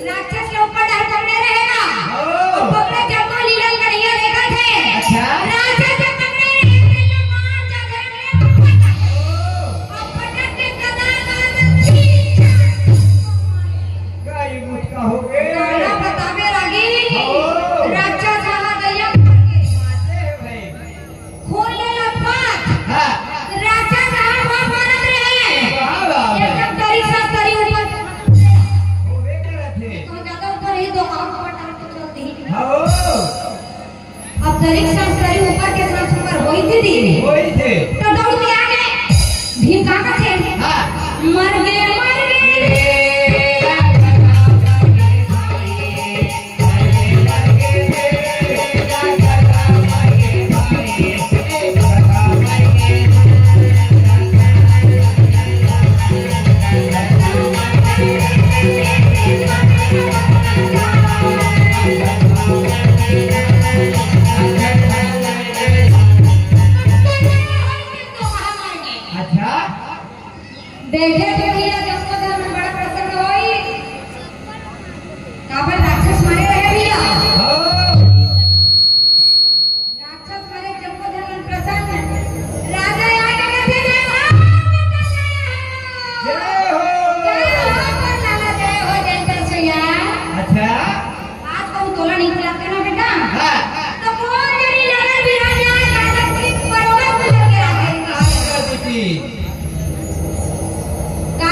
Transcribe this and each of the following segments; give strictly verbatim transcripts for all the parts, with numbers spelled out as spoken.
राक्षस के ऊपर डर पकड़े रहेगा। ओ। पकड़े जब तो लीलन कन्हैया देखत हे। अच्छा। राक्षस के पकड़े रहे, कन्हैया मार जा धरे, पटक। ओ। अब पटक के गदा, गदा, छींक, छाक। का ये मुझका हो गए? गाना बतावे लागी। ओ। राक्षस रहा दया करके। बाते है भाई। खोल ले लखपत। हाँ। राजा साहब, वहाँ मारत रहे। वाह, वाह, वाह। एकदम तरीक सास तरी ऊपर। वो वे करत हे। तो ज्यादा ऊपर ही दो, और ऊपर टांग को चल दी। हाँ। अब तरीक सास तरी ऊपर के सास ऊपर होई थी दी। होई थे। तो दौड़ के आ गए। भीम का कथे? हाँ। मर गए, मर गए। अच्छा। देखे तो भैया, जब तो धर्म बड़ा प्रसन्न होई, काबर राक्षस मारे रहे भैया। हाँ। राक्षस मारे जब तो धर्म प्रसन्न, राजा आके कहते, "जय हो, जय हो, जय हो, जय हो, जय हो, जय हो, जय हो।" अच्छा। आज कहूँ तोला नहीं बुलाते ना बेटा। हाँ। तो कौन जनी नगर बिराजे, राजा सिंह बरोबर गुजर के आते हैं। का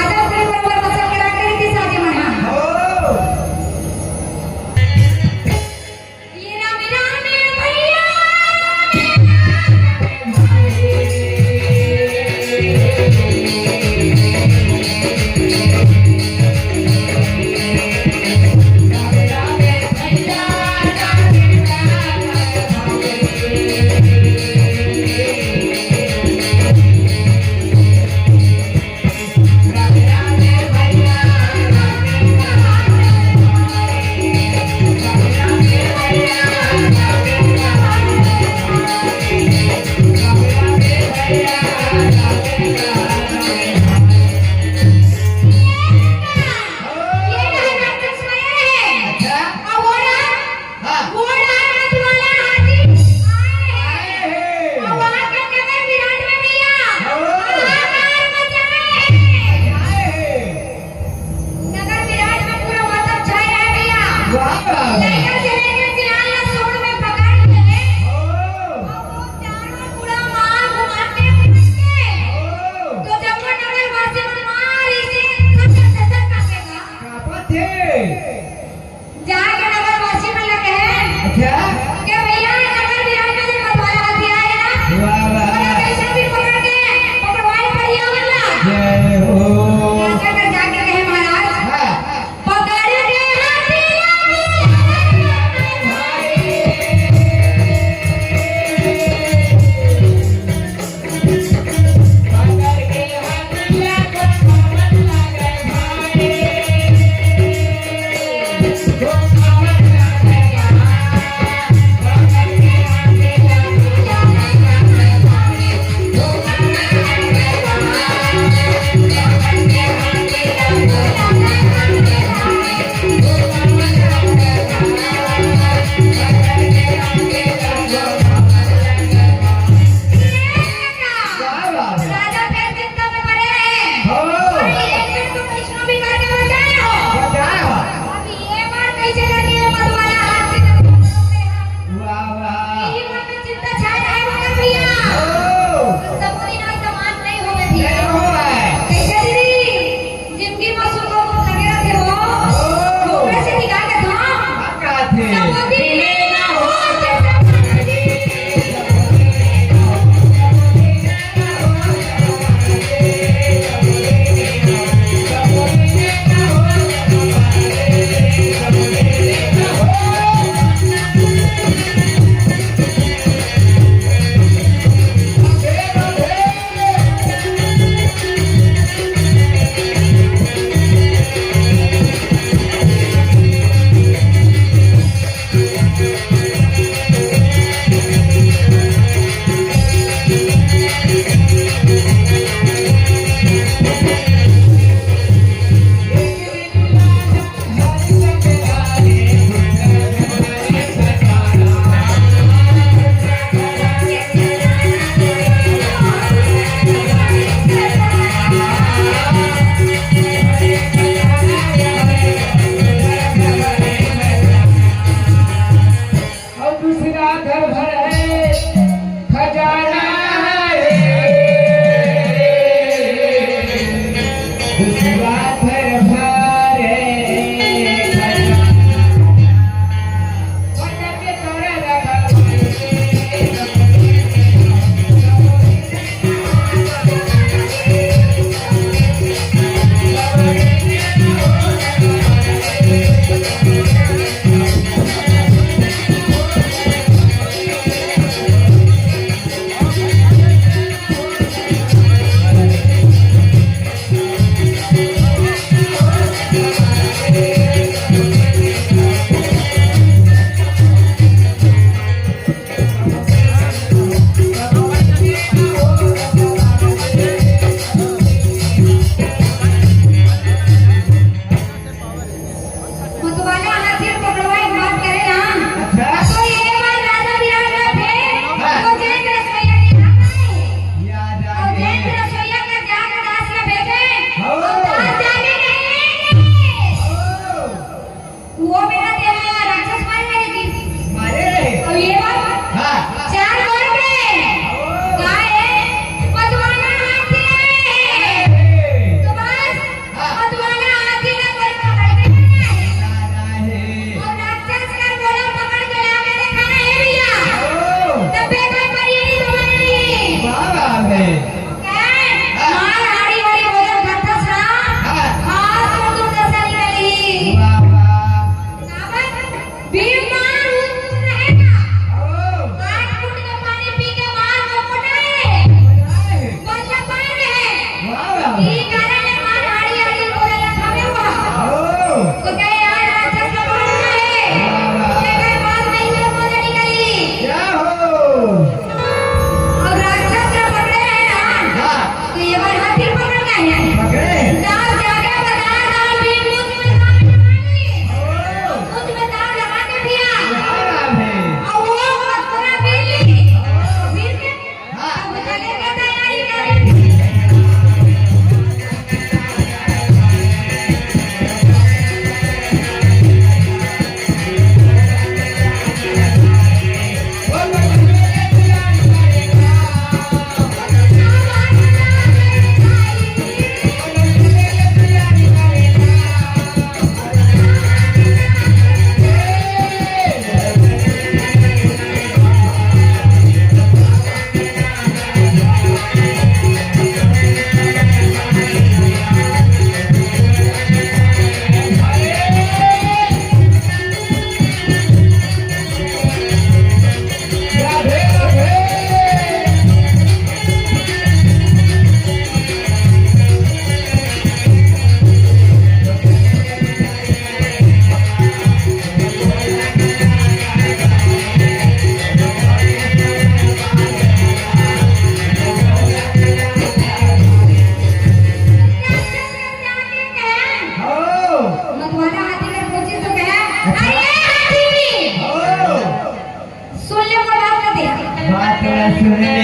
सुन ले।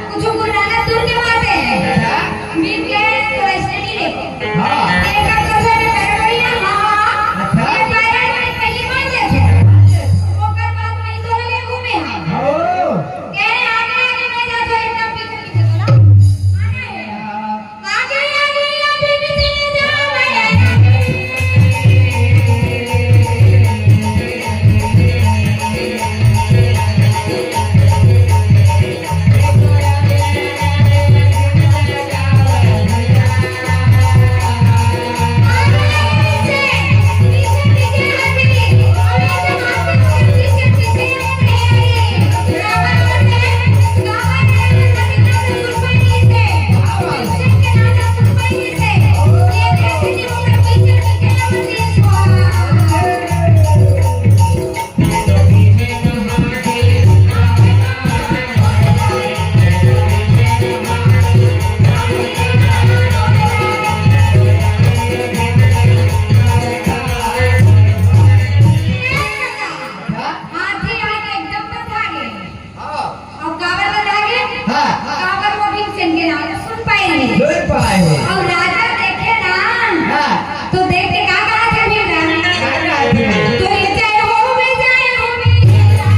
कुछ गुर्राना दूर के बात है। मिल के तो ऐसे नहीं लेके। हाँ। एक आध बजे में पैर पड़ी ना, हाँ, हाँ। अच्छा। ये पैर में पहली बार देखे। ओकर बाद मैं तो ले घूमे हैं। ओ। कह रहे आगे आगे मैं जा तो एकदम पीछे पीछे तो ना। आना है। आगे आगे आगे पीछे जा। हाथी आके एकदम बता गे। हाँ। अउ काबर बता गे? हाँ। काबर वो भीमसेन के नाम ल सुन पाए हे। सुन पाए हे। अउ राजा देखे ना, हाँ। तो देख के का कहा था भीमराव? का कहा था? तो ये जय हो, मैं जय हो, मैं जय हो।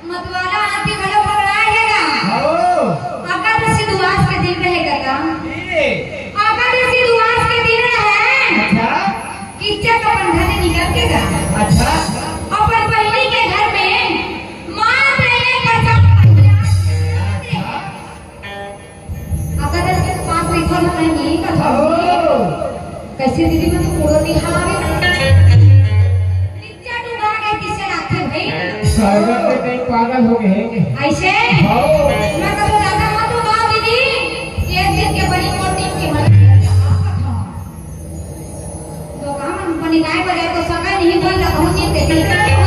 मतवाला हाथी घलो घबराए हे गा। हो। एकादशी दुवास के दिन रहे गा। ए। एकादशी दुवास के दिन रहे। अच्छा। किच्चक अपन घर ले निकल के गा। अच्छा। अपन बहिनी के घर में मात्र एक प्रसाद। एकादशी के पास देखो ना, नहीं, नहीं, कथो। हो। कैसे दीदी, मैं तो पूरा दिखा रही। निच्चा डूबा गए, किसे लागथे भाई? सागर के कहीं पागल हो गए हैं। ऐसे? हाँ। मैं कथो ज्यादा मत डूबाओ दीदी, एक दिन के बड़ी मोटी के मन। तो कहा मन बनी गाय बजाए तो सका नहीं बन लगा, हम ये देख लेते हैं।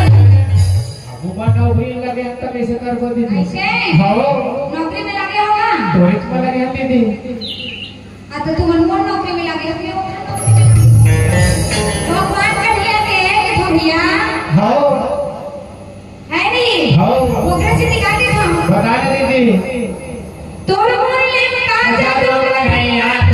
अब वो नौकरी लगे हैं तो कैसे कर को दीदी? ऐसे? हाँ। नौकरी में लगे हो ना? तो इसमें लगे हैं दीदी। आ, तो तुमन कोन नौकरी में लगे हो? भगवान करिया के, के ठो भैया। हाँ। है नहीं? हाँ। ओकरे से निकाल के खाओ। बता दे दीदी। तोर मन ले का जादू है यार।